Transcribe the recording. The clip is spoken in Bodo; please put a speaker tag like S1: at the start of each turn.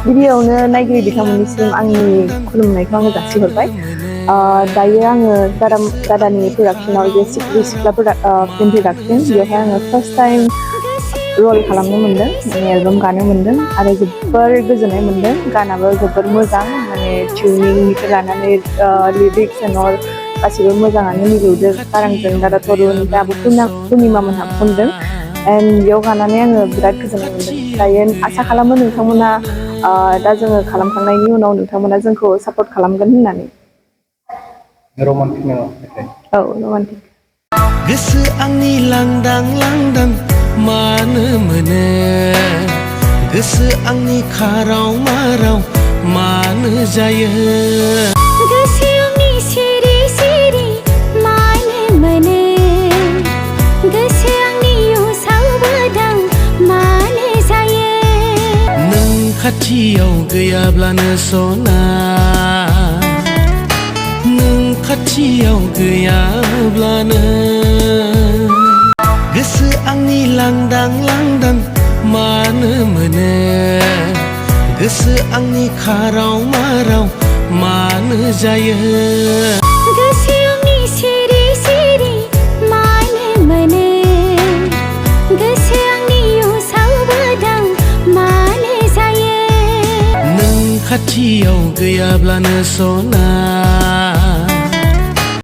S1: गिबियावनो नायगिरि बिथांमोननिसिम आंनि खुलुमनायखौ आङो जासिहरबाय। दायो आङो दादानि प्रडाक्शनाव जे सिख्रि सिख्ला फिल्म प्रडाक्शन बेवहाय आङो फार्स्ट टाइम रल खालामनो मोन्दों, माने एलबाम गानो मोन्दों आरो जोबोर गोजोननाय मोन्दों। गानाबो जोबोर मोजां, माने टिउनिंनिफ्राय लानानै लिरिक्स एन्ड अल गासिबो मोजाङानो मिलौदो गारांजों दादा तरुन आब' पुर्निमा मोनहा खनदों एन्ड बेयाव गानानै आङो बिराद गोजोननाय मोन्दों। दायो आसा खालामो नोंथांमोना दा जोङो खालामखांनायनि उनाव नोंथांमोना जोंखौ सापर्ट खालामगोन होननानै।
S2: रमान्टिक नामा मेथाइ?
S1: औ रमान्टिक।
S3: गोसो आंनि लांदां लांदां मानो मोनो, गोसो आंनि खाराव माराव मानो जायो,
S4: गोसो आंनि सिरि सिरि मानो मोनो, गोसो आंनि उसाव बादाव मानो जायो।
S3: नों खाथियाव गैयाब्लानो सना, नों खाथियाव गैयाब्लानो गोसो आंनि लांदां लांदां मानो मोनो, गोसो आंनि खाराव माराव मानो जायो,
S4: गोसो आंनि सिरि सिरि मानो मोनो, गोसो आंनि उसाव बादाव मानो जायो।
S3: नों खाथियाव गैयाब्लानो सना।